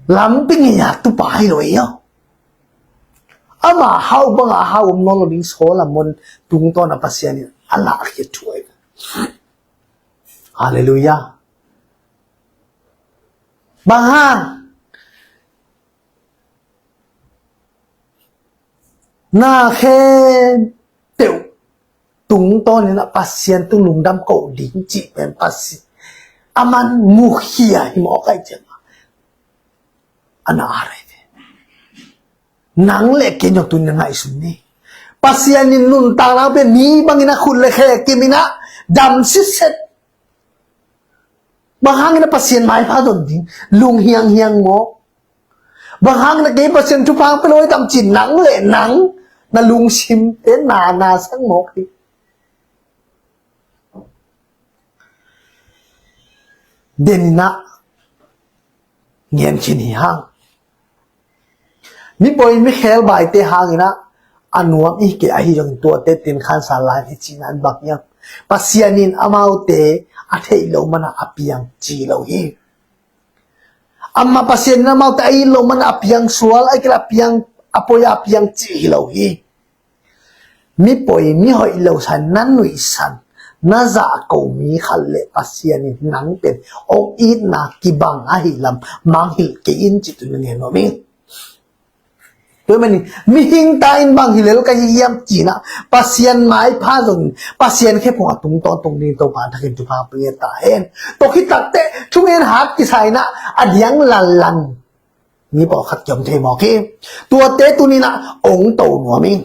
lampi ngei a tu pa hi lo ei aw. Ama hau banga hau om nawn lo ding Solomon tungtawn a Pasian in a lahkhia thu ahi. Halleluiah. Bang hang? Na khempeuh tungtawnin a Pasian tung lungdam ko ding cih pen Pasian a man mukhia hi mawk ai ciang a na a rei ve. Nang le kei nong tun na ngaihsun ni. Pasian in nuntakna pen mi bangin a khut le khe kimin a dam sitset. Bang hangin a Pasian maipha zon ding lunghianghiang maw? Bang hangin a kei Pasian thupha pe lo i tam cin nang le nang na lungsim te na na sang mawk hi. Deninah ngen khin hi hang. Mipawi mikhel baite hanginah a nuam i hi kei ahi zongin tuate tin khansa lai hi cihna an bang hiam? Pasian in amaute a theih loh mana a piang ci lo hi. Amah Pasian in amaute a it loh mana a piang sual a kila a piang a poi a piang ci hi lo hi. Mipawi mihoih lo san na nuihsan na zahko mi khat le Pasian in nang pen ong itna kibang ahi lam mangngilh kei in ci tun na ngen nuam ing. Tua manin mihing ta in bang hi lel ka hi hiam cinah Pasian maipha zongin Pasian khephung a tung tawntung ding Topa thakin thupha pia ta hen. Tua khit takteh thungen hat kisa inah a diang lanlan mi pawlkhat kiom thei mawk hi. Tuate tuninah ong to nuam ing.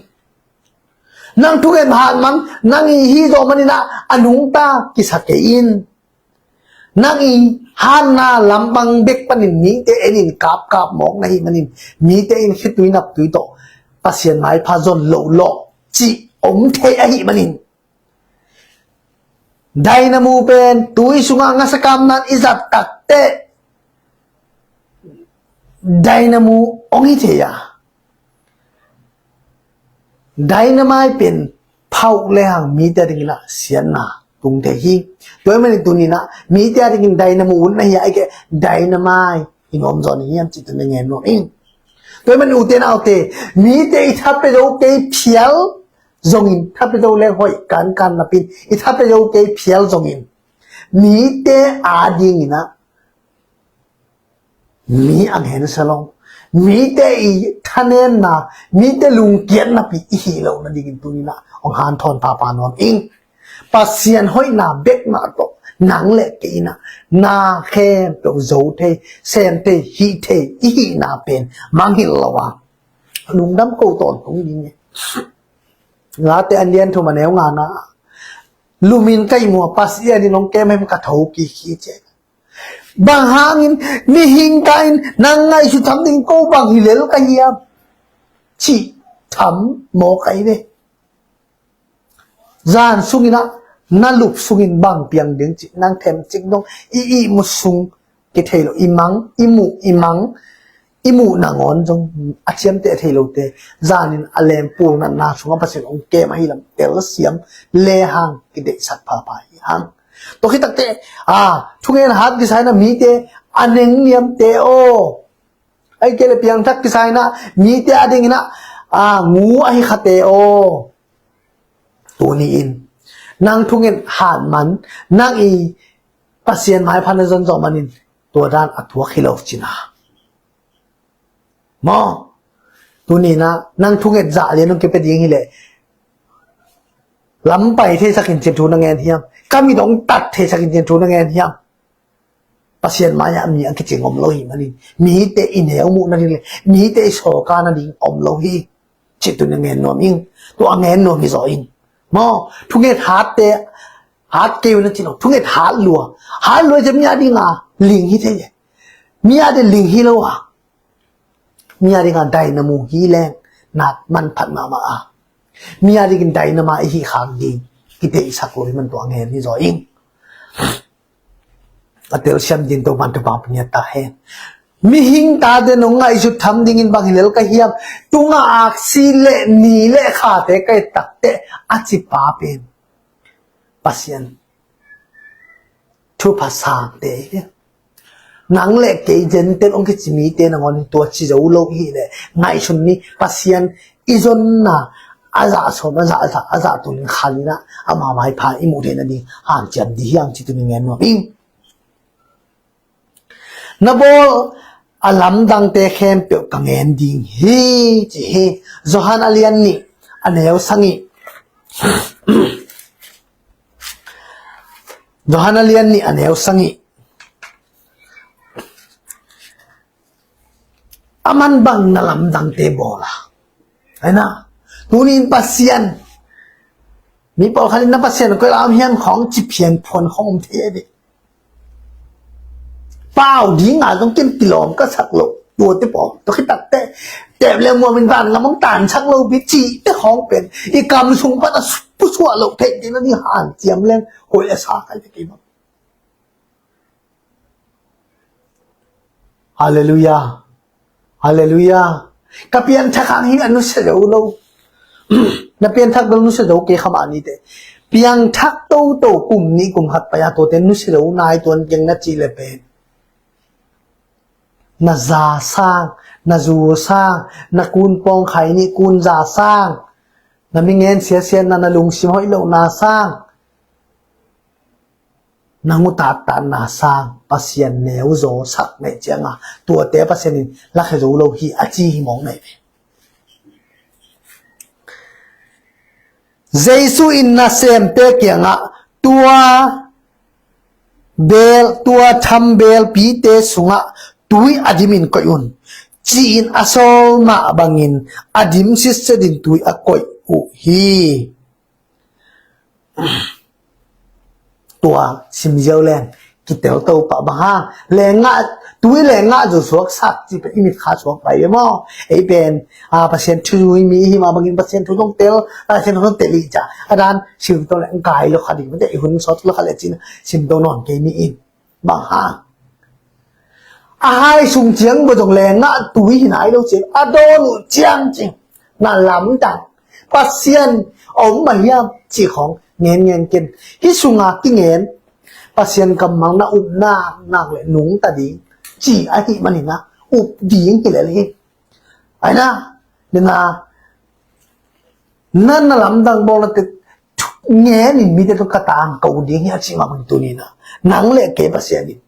Nang thungen hat man nang i hi zaw maninah a nungta kisa kei in. Nang i hanna lampang bek panin mite enin kapkap mawk na hi manin mite in khitui naptui tawh Pasian maipha zon loh lawh cih om thei ahi manin dainamu pen tui sungah ngasakamnan i zat takteh dainamu ong hi thei a. Dainamai pen phauh lehang mite a dinginah siatna tung thei hi. Tua hi manin tuninah mite a dingin dainamu un na hi a, aike dainamai i nuam zaw ni hiam cih tun na ngen nuam ing. Tua hi manin ute naute mite i thape zo kei phial zongin thape zo leng hoih kankan napin i thape zo kei phial zongin mite a dinginah mi a ngensa lo mite i thanemna mite lungkiatnapi i hi lo nadingin tuninah ong hanthawn papa nuam ing. Pasian hoihna bekna tawh nang le kei inah na khempeuh zo thei sem thei hih thei i hihna pen mangngilh lo a lungdam ko tawntung ding e. Late a lian thum a neu ngana lumin ka ihmu a Pasian in ong kem hem ka tho kik hi ci. Bang hangin mihing ka in nang ngaihsut tham ding ko bang hi lel ka hiam cih tham mawk ahi ve. Zan sunginah na lup sungin bang piang ding cih nang themcik dong i ihmu sung kithei lo i mang i muh i mang i muh nangawn zong a ciamteh thei lote zanin a lempul natna sungah Pasian ong kem ahi lam telsiam lehang kideihsak phapha hi hang. Tua khit takteh a thungen hat kisa inah mite a neng niamte aw. Aike le piangthak kisa inah mite a dinginah a ngu ahi khate aw. Tuni-in nang thungen hat man nang i Pasian maipha na zon zawh manin tua dan a thuak hi lo cina. Maw? Tuninah nang thunget zah lian ong kipia ding hileh Lam pai theisakin cin thu na ngen hiam? Ka mit hong tat theisakin cin thu na ngen hiam? Pasian mai-ah mi a kicing om lo hi manin, mite i neu muh nading le mite i sawlkha nading om lo hi. Cih tu na ngen nuam ing. Tua a ngen nuam hi zaw ing. Maw, thunget hatte hat kei un a ci lo. Thunget hat lua. Hat lua ci mi a dinga ling hi thei e. Mi a ding ling hi lo a, mi a dinga dynamo hi leng na manphat mahmah a, mi a dingin dynamo i hih khak ding kiteihsak lo hi man tua ngen hi zaw ing. A telsiam din Topan thupha pia ta hen. Mihing tate nong ngaihsut tham dingin bang hi lel ka hiam? Tunga aksi le ni le khate ka et takteh a ci pa pen Pasian thupha sangte hi. Nang le kei Gentile hong kici mite nangawn tua ci zo lo hi leh, ngaihsun ni, Pasian i zonna a zah sawm, a zah zah, a zah tunin khalinah ama maipha i muh theihna ding hanciam dih hiang ci tunin ngen nuam ing. Na bawl a lamdangte khempeuh ka ngen ding hi, ci hi. Johan a lian nih a neu sagih. Johan a lian nih a neu sagih. A man bang na lamdangte bawl a. Aina, tunin Pasian, mi pawlkhat in na Pasian koi lam hian khawng ci phian phuan khawng om thei a dih. Pau dinga zong ken kilawm ka sak lo. Tuate pawl, tua khitakteh tep le muamin van ngam hong tansak lo pi cihte khawng pen i kam sung pan a pusuah lo theih ding na ding hanciam leng hoi a sa kai te kei bang. Halleluiah. Halleluiah. Ka piangthak hang hi a nusia zo lo. Na piangthak bel nusia zo kei kha mah ni te. Piangthak toto kum nih kum khat pai a tuate nusia zo nai tuan keng na cih le pen. Na za sang, na zu sang, na kun pawng khai nih kun za sang, na mi ngen siasia na, na lungsim hoih lo na sang. Na ngutattatna sang Pasian neu zaw sak neih cianga tuate Pasian in lakhia zo lo hi a ci hi mawk neih ve. Jesu in nasemte kiangah tua beel, tua tham beel pite sungah tui a dimin koih un, ci-in a sawl mah bangin a dim sitsetin tui a koih uh hi. Tua simziau leng kitel to pah bang hang lengah tui lengah zu suak sak ci pen i mit kha suak pai ve maw? Ei pen a Pasian thu zui mi hi mah bangin Pasian thu zong tel, Pasian thu zong tel i ca a dan sim to leng kai lo kha ding mate i hun sawt lo kha le cin sim to nawn kei mi in. Bang hang a hai sung ciang bawzong lengah tui hi nai lo ciang a dawn uh ciang cing na lamdang Pasian a om mah hiam cih khawng ngen ngen ken. Hih sunga kingen Pasian kammang na up nak nak le nungta ding ci ahih maninah up ding hi lel hi. Aina nina na na lamdang bawlna te ngenin mite tung ka tang ko ding hi a cih mah bang tuninah nang le kei Pasian in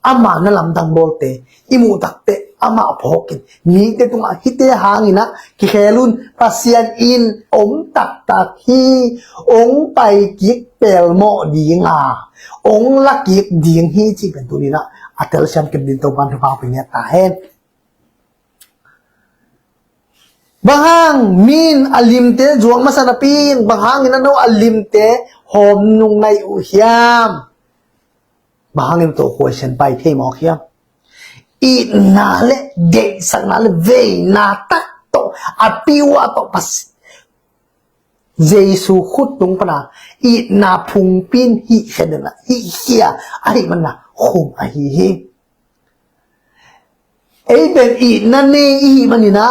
ama na lamdang bawlte i muh takteh amah phawkin mite tungah hihte hanginah kikhel un. Pasian in om taktak hi. Ong pai kik pelmawh dinga ong la kik ding hi cih pen tuninah a telsiam kim din Topan thupha pia ta hen. Bang hang min a limte zuak masa napi in bang hangin a no a limte hawm nung nai uh hiam? Bang hangin tawh khuaisian pai thei mawk hiam? Itna le deihsakna le veina tak tawh a piua tawh Pasian Jesu khut tung pana itna phungpin hih khia dena hih khia ahih mana khum ahi hi. Ei pen itna nei ihih manina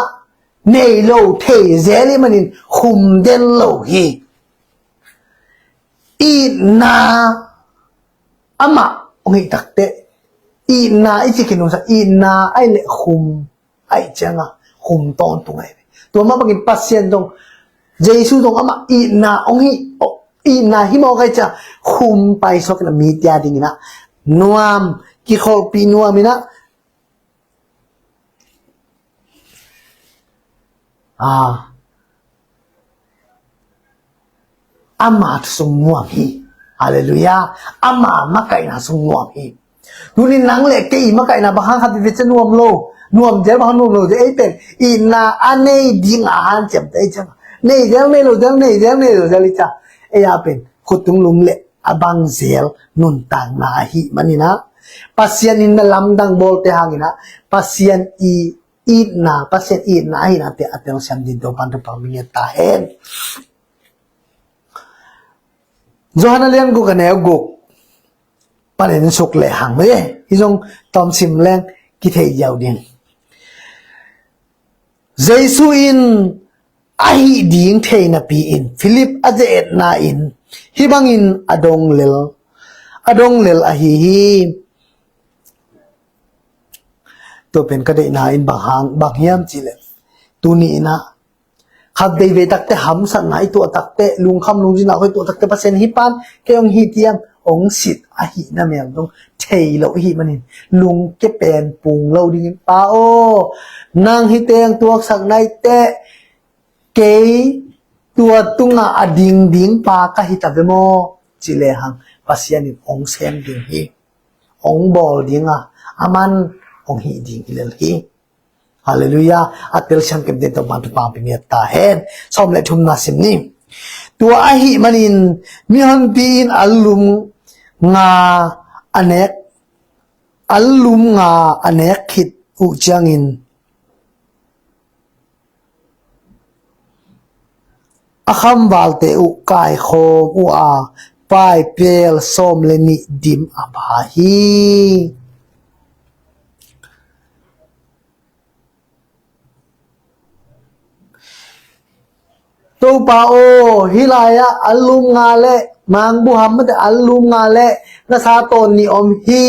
nei lo thei zel ih manin khum den lo hi. Itna amah ong hih takteh itna i ci kinungsa itna ai le khum aih cianga khum tawntung ahi ve. Tua mah bangin Pasian zong Jesu zong amah itna ong hi itna hi mawk aih cianga khum paisuak ina mite a dingina nuam kikholhpih nuam ina a Ama sung nuam hi. Halleluiah. Ama makaihna sung nuam hi. Tunin nang le kei i makaihna bang hang khat veve cia nuam lo. Nuam zel bang hang nuam lo zel ei pen. Itna a nei ding a hanciam te ei ciang. Nei zel nei lo zel nei zel nei lo zel i cia. Ei a pen. Khutung lum le a bang zel nuntakna ahi maninah. Pasian in na lamdang bawlte hanginah. Pasian i itna, Pasian itna ahinah te a telsiam din Topan Topa min nget ta hen. Johan a lian guk a neu guk panin suk le hang mai e. Hi zong tawm sim leng kithei ziau ding. Jesu in a hih ding thei napi in Philip a ze-etna in hih bangin a dong lel, a dong lel ahi hi. Tua pen ka deihna in bang hang, bang hiam cihleh tuni inah khat veve takte hamsatna i tuah takte, lungkham lungzinna khoi tuah takte Pasian hih pan kei hong hih tiang hong sit ahi na mel dong thei lo ihi manin lungke pen pung lo dingin Pa aw, nang hih teng tuaksak naite kei tua tungah a ding ding pa ka hi ta ve maw? Ci lehang Pasian in hong sem ding hi. Hong bawl ding a, aman hong hih ding hi lel hi. Halleluiah. A telsiam kemten Topan Topa pia ngiat ta hen. Sawm le thumna sim ni. Tua ahih manin mihonpi in a lum nga a nek, a lum nga a nek khit uh ciangin a khamvalte uh kaikhawm uh a paipel sawm le nih dim a pha hi. Topa aw, hih lai-ah a lum nga le mangbuham mate a lum nga le na sa tawn nih om hi.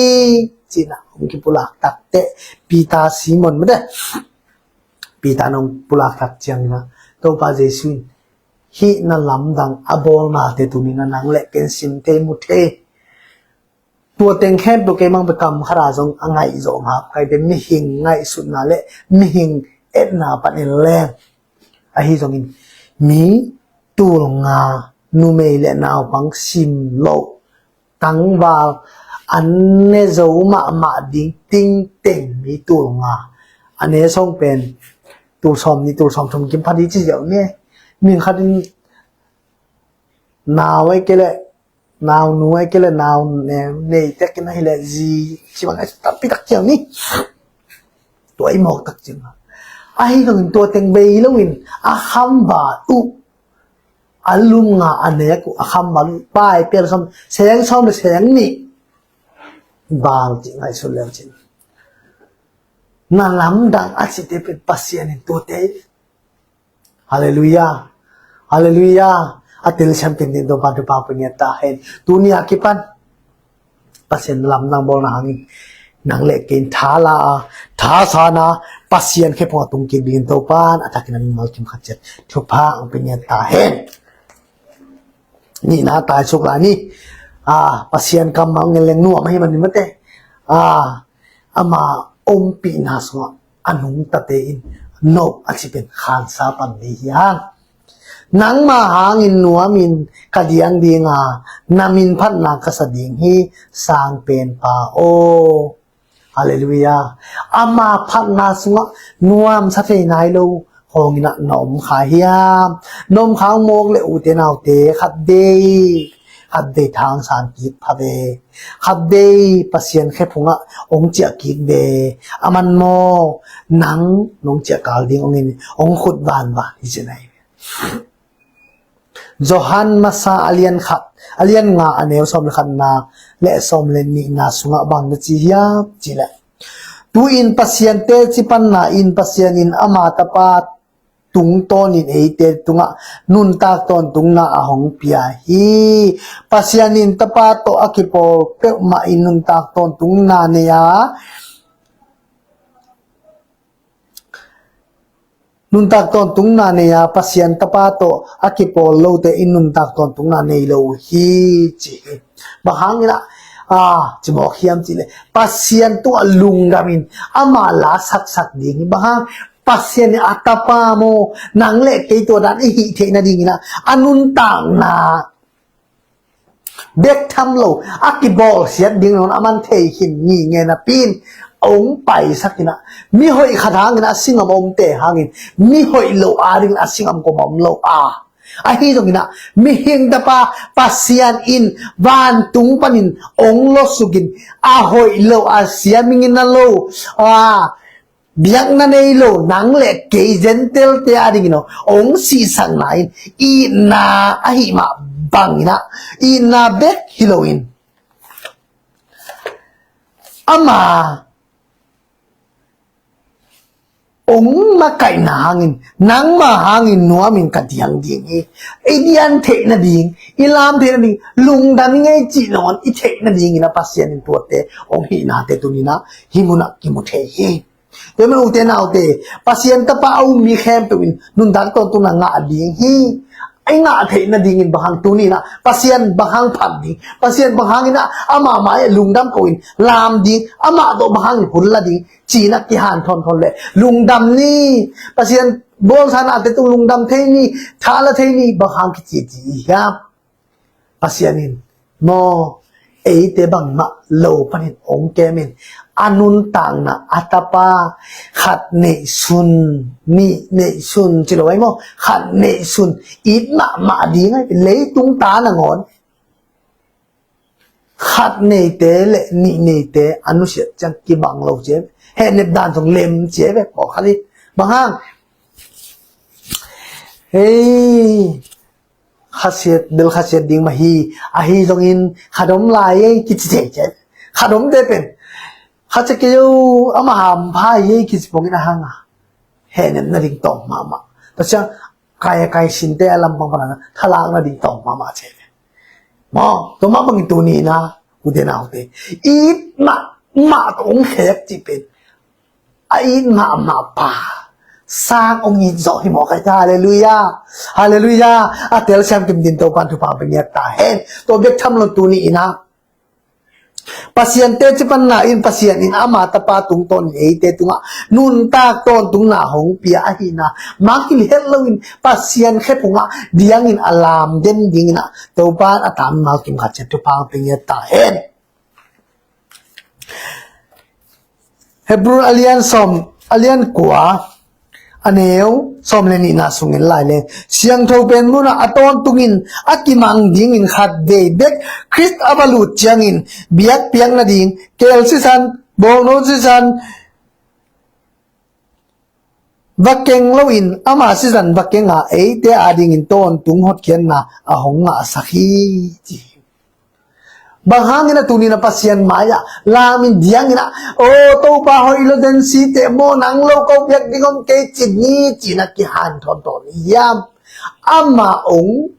Cina hong kipulak takte Peter Simon mate Peter nong pulak tak ciangina Topa Jesu in hih na lamdang a bawlnate tunina nang le ken sim thei mu thei. Tua teng khempeuh keimang pe kam khara zong a ngaih zawh ngap kai pe mihing ngaihsutna le mihing etna pan en leng. Ahi zongin mi tul nga numei le naupang sim loh tangval an ne zo mahmah ding tingteng mi tul nga a ne song pen tul sawm ni tul sawm thum kim pha di ci ziau ne. Ming khat in nau ai ke le nau nu ai ke le nau ne nei tek in ahi le zi ci bang ai tampi tak ciau ni. Tua i mawk tak ciang ahi zongin tua teng bei lo in a kham va uh a lum nga a nek uh a kham bal uh pai pel sawm seng sawm le seng nih bal cih ngaihsun leu cin. Na lamdang a cihte pen Pasian in tuate. Halleluiah. Halleluiah. A telsiam pen din Topa Topa pia ngiat ta hen. Tuni a kipan Pasian lamdang bawlna hangin nang le kei in tha la a tha sana Pasian khe phung a tung kik dingin Topan a takin a mimal kim khat ciat thupha ang pia ngiat ta hen. Nihna tai suk la ni. A Pasian kam mang ngen leng nuam ahi manin mate a ama ompihna sungah a nungtate in nop a ci pen khansa pan ding hi hang. Nangma hangin nuamin ka diang dinga na min phatna ka sa ding hi. Sang pen pa aw. Halleluiah. Ama phatna sungah nuam sa thei nai lo hong inah na om kha hiam? Na om kha mawk le ute naute khat dei khat dei thang san kik pha ve. Khat dei Pasian khe phungah ong ciah kik ve. A man maw nang nong ciah kal ding ong in ong khut van van hi ci nai. Johan masa a lian khat a lian nga a neu sawm le khatna le sawm le nihna sungah bang na ci hiam ci le tu in Pasian te ci panna in Pasian in ama tapa tungtawnin eite tungah nuntak tawntungna a hong pia hi. Pasian in tapa tawh a kipawl peuhmah in nuntak tawntungna nei a nuntak tawntungna nei a Pasian tapa tawh a kipawl lote in nuntak tawntungna nei lo hi ci hi. Bang hangin ah a cimawk hiam cihleh Pasian tungah lungdamin ama la saksak ding hi. Bang hang Pasian in a tapa maw nang le kei tua dan i hih theih nadingin ah a nuntakna bek tham lo a kibawlsiat ding nawn a man thei khin ni nge napi in hong paisak in ah, mi hoih khat hangin a singam omte hangin mi hoih lo adingin a singam koma om lo a, ahi zongin ah mihing tapa Pasian in vantung panin hong lawsukin a hoih lo a sia mingina lo a biakna nei lo nang le kei Gentile-te adingin hong sihsakna in itna ahi mah bangin ah itna bek hi loin ama hong makaihna hangin nangma hangin nuamin ka diang ding hi. I dian theih nading, i lam theih nading, lungdam i ngei cih nawn i theih nadingin a Pasian in tuate hong hihnate tuninah hih munah kimu thei hi. Tua man ute naute, Pasian tapa a um mi khempeuh in nuntak tawntungna ngah ding hi. I ngah theih nadingin bang hang tuninah Pasian bang hang phat ding, Pasian bang hangin ah ama mai lungdam ko in lam ding, amah tawh bang hangin hun la ding, cinah kihan thon thon le lungdam ni. Pasian bawlsa nate tung lungdam thei ni, tha la thei ni, bang hang kici ci hiam? Pasian in maw, eite bangmah lo panin hong kemin a nuntakna a tapa khat neihsun, nih neihsun ci lo ai maw, khat neihsun it mahmah ding ai, leitung ta nangawn khat neite le nih neite a nusiat ciang kibang lo cia ve. Hehnep dan zong lem cia ve pawlkhat hi. Bang hang? Hei, khasiat bel khasiat ding mah hi. Ahi zongin khat om lai ei kici thei cia ve. Khat omte pen khat cia kei o, ama hampha hi ei kici pongin a hang a, hehnep nading tawm mahmah. Tua ciang kai a kai sinte a lampang pana thalak nading tawm mahmah cia ve. Maw, tua mah bangin tuni na ute naute, it mahmah tawh hong khek cih pen a it mahmah pa sang hong it zawh hi mawk ai ta. Halleluiah. Halleluiah. A telsiam kim din Topan thupha pia ngiat ta hen. Tua bek tham lo tuni in ah Pasian teci panna in Pasian in ama tapa tungtawnin eite tungah nuntak tawntungna hong pia ahihna mangngilh het loin Pasian khephungah diangin a lam den dingin ah Topan a ta mimal kim khat ciat thupha pia ngiat ta hen. Hebru a lian sawm, a lian kua, a neu sawm le nihna sungin lai leng, siangtho pen munah a tawntungin a kimang dingin khat vei bek Khrist a va lut ciangin biakpiak nading, keel sisan, bawngno sisan va keng loin ama sisan va keng a, eite adingin tawntung hotkhiatna a hong ngahsak hi, ci hi. Bang hangin a tunin a Pasian mai-ah lamin diangin ah, "O Topa, hoih lo den site maw, nang lo ko biak ding om kei," ci ni, ci-in a kihan tawntawn hiam? Ama ong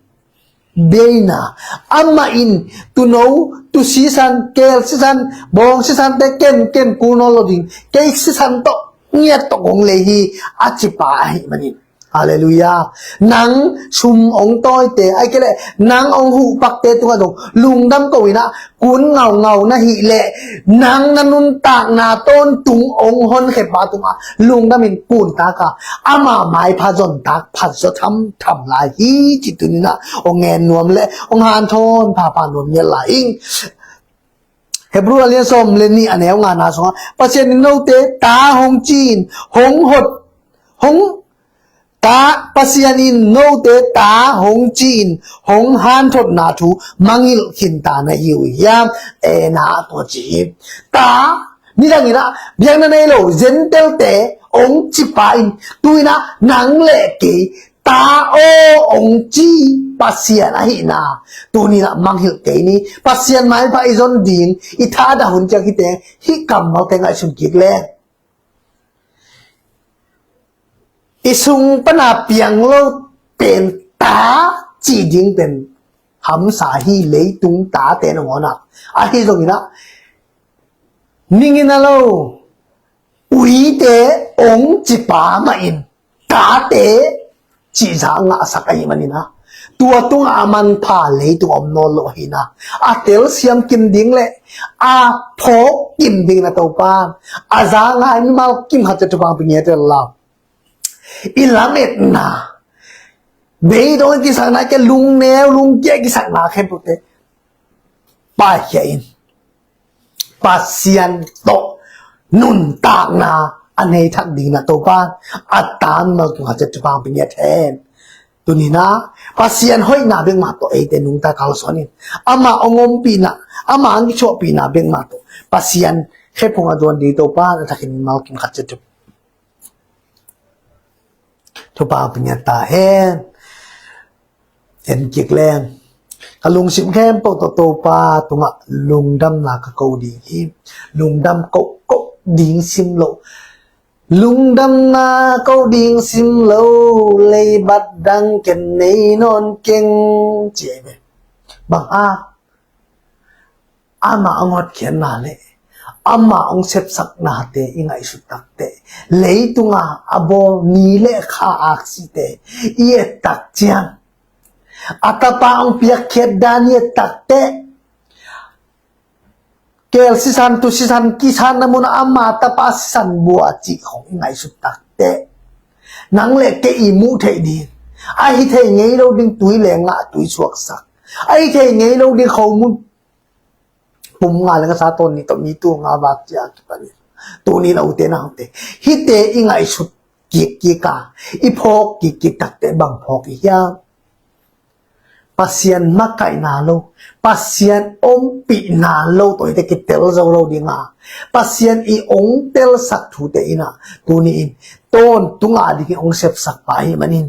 beina, amah in tuuno, tuu sisan, keel sisan, bawng sisante kem kem kul nawn lo ding, kei sisan tawh ngiat tawh kong lei hi, a cipa ahih manin. Halleluiah. Nang sum ong tawite, ai kei leh nang ong huhpakte tungah zong lungdam ko in ah, kun ngaungau na hih leh, nang na nuntakna tawntung ong honkhepa tungah lungdamin kuntak a, ama maipha zontak phat zaw thamtham lai hi, ci tunin ah ong ngen nuam leh ong hanthawn phapha nuam ngiat lai ing. Hebru a lian sawm le nih, a neu ngana sungah, Pasian in note ta hong ci-in hong hot, hong ta, Pasian in note ta hong ci-in hong hanthotna thu mangngilh khin ta na hi uh hiam? E na, tua ci hi. Ta, nidangin ah biakna nei lo Gentile-te ong cipa in, tu-in ah nang le kei ta aw ong ci Pasian ahihna tunin ah mangngilh kei ni. Pasian maipha i zon ding i thahdah hun ciang hihte, hih kammalte ngaihsun kik leng, i sung pana piang lo pen ta cih ding pen hamsa hi, leitung tate nangawn ah. Ahi zongin ah, ningin a lo uite ong cipa mah in tate cih zah ngahsak ahih manin ah, tua tungah a manpha leitung om nawn lo ahihna, a telsiam kim ding le a phawk kim dingin a Topan a za ngai mimal kim khat ciat thupha pia ngiat ta hen la. I lametna, beidong i kisakna, kei lungneu lungkia i kisakna khempeuhte paikhia in, Pasian tawh nuntakna a nei thak dingin ah Topa a tan mal kim khat ciat thupha hong pia ngiat hen. Tuni-in ah Pasian hoihna bek mah tawh eite nungta kalsuan in, ama hong ompihna, ama hong kithuahpihna bek mah tawh Pasian khephung a zuan ding Topa na thakin mal kim khat ciat thupha thupha pia ngiat ta hen. En kik leng. Ka lungsim khempeuh tawh Topa tungah lungdamna ka ko ding hi. Lungdam ko ko ding sim lo. Lungdamna ko ding sim lo. Leibat dang ken nei nawn keng. Ci hi ve. Bang a ama hong hotkhiatna le ama hong sepsaknate i ngaihsut takteh, leitunga a bawl ni le kha aksite i et tak ciang, a tapa hong piakkhiat dan i et takteh, keel sisan, tu sisan kisanna munah ama tapa sisan bua cih khong i ngaihsut takteh, nang le kei i muh theih ding, a hi thei ngei lo ding tui le ngah tui suaksak, a hi thei ngei lo ding khomun pum nga le ngasa tawn nih tawh mi tul nga vak ciang kipan in, tuni-in a ute naute, hihte i ngaihsut kikkik a, i phawk kikkik takteh bang phawk i hiam? Pasian makaihna lo, Pasian ompihna lo tawh hihte kitel zo lo ding a, Pasian i hong telsak thute in ah tuni-in tawntung a dingin hong sepsak pa ahih manin,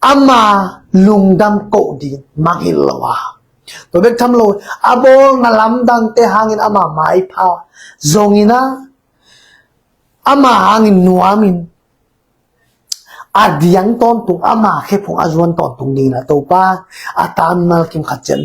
ama lungdam ko ding mangngilh lo a, tua bek tham lo, a bawlna lamdangte hangin ama maipha zongin ah, ama hangin nuamin, a diang tawntung, ama khephung a zuan tawntung dingin ah Topa a tan mal kim khat ciat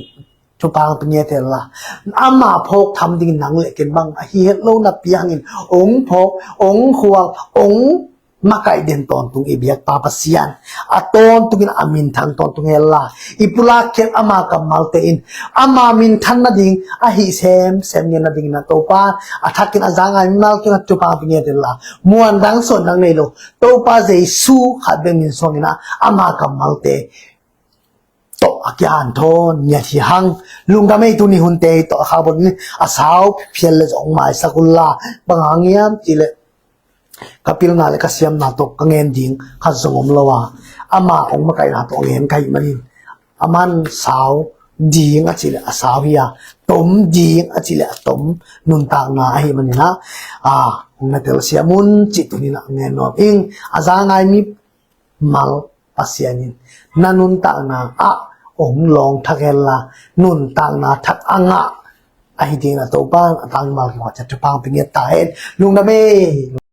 thupha hong pia ngiat hen la, ama phawk tham dingin nang le ken bang a hi het lo napi hangin hong phawk, hong khual, hong makaih den tawntung i biakpa Pasian a tawntungin a minthang tawntung hen la, i pulak khiat ama kammalte in ama minthan nading a hih semsem ngen nadingin ah Topa a thakin a za ngai mimal kingah thupha hong pia ngiat hen la, muan dang suan dang nei lo, Topa Jesu khat bek min suangin ah ama kammalte tawh a kihanthawn ngiat hi hang. Lungdam ei, tuni hunte tawh a kha bawlin a sau phial le zong maisak un la, bang hang hiam cih leh ka pilna le ka siamna tawh ka ngen ding khat zong om lo a, ama hong makaihna tawh ngen ka hih manin, aman sau ding a cih leh a sau hi a, tom ding a cih leh a tom nuntakna ahih manin ah, a, hong na telsiam un cih tuni-in ah ngen nuam ing. A za ngai mimal Pasian in na nuntakna ah hong lawng thak hen la, nuntakna thak a ngah ahi dingin ah Topa a tan mal kim khat ciat thupha hong pia ngiat ta hen. Lungdam ei.